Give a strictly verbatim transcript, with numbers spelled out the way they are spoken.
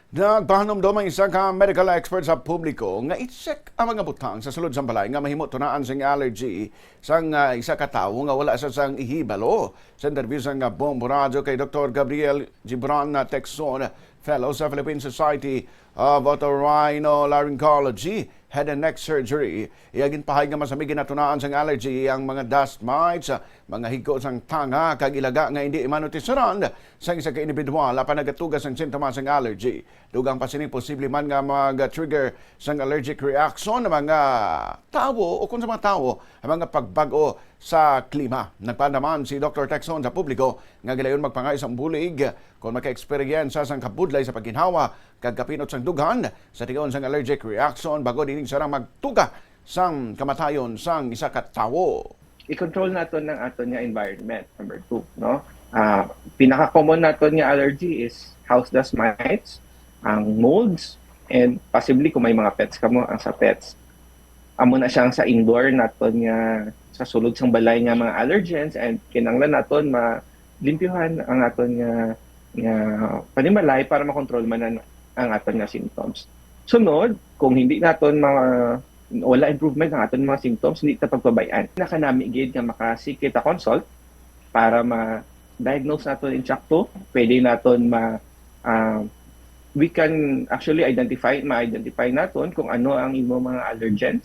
Nagpahanumdom ang isa ka medical expert sa publiko nga i-check ang mga butang sa sulod sang balay nga mahimo tunaan sing allergy sang, ah, isa ka tawo nga wala sa sang ihibalo. Sa interview sang Bombo Radyo kay Doktor Gabriel Gibran Texon, Fellow sa Philippine Society of Otorhinolaryngology, Head and Neck Surgery, iya ginpahayag nga mas masamig ginatunaan sang allergy ang mga dust mites, mga higko sang tanga, kag ilaga nga hindi manutisuran sang isa ka individual apan nagatuga sang sintomas sang allergy. Dugang pa sini, posible man nga mag-trigger sang allergic reaction ang mga tawo o kung sa mga tawo ang mga pagbag-o sa klima. Nagpanaman si Doktor Texon sa publiko nga gilayon magpangayo sang bulig kon maka-eksperyensya sang kabudlay sa pagginhawa kag kapinot sang dughan sa tion sang allergic reaction bag-o diin sarang magtuga sang kamatayon sang isa ka tawo. I-control naton ang aton nga environment, number two, no? Ah, pinaka-common naton nga allergy is house dust mites, ang molds, and possibly kung may mga pets kamo, ang sa pets. Amo na siya ang sa indoor naton nga sa sulod sang balay nga mga allergens, and kinahanglan naton ma-, limpyuhan ang aton nga, nga panimalay para makontrol man ang, ang aton nga symptoms. Sunod, kung hindi naton ma-, wala improvement ang aton mga symptoms, hindi ta pagpabay-an. Nakanami gid nga maka-seek kita consult para ma-diagnose naton insakto, pwede naton ma-, ah, we can actually identify, ma-identify naton kung ano ang imo mga allergens,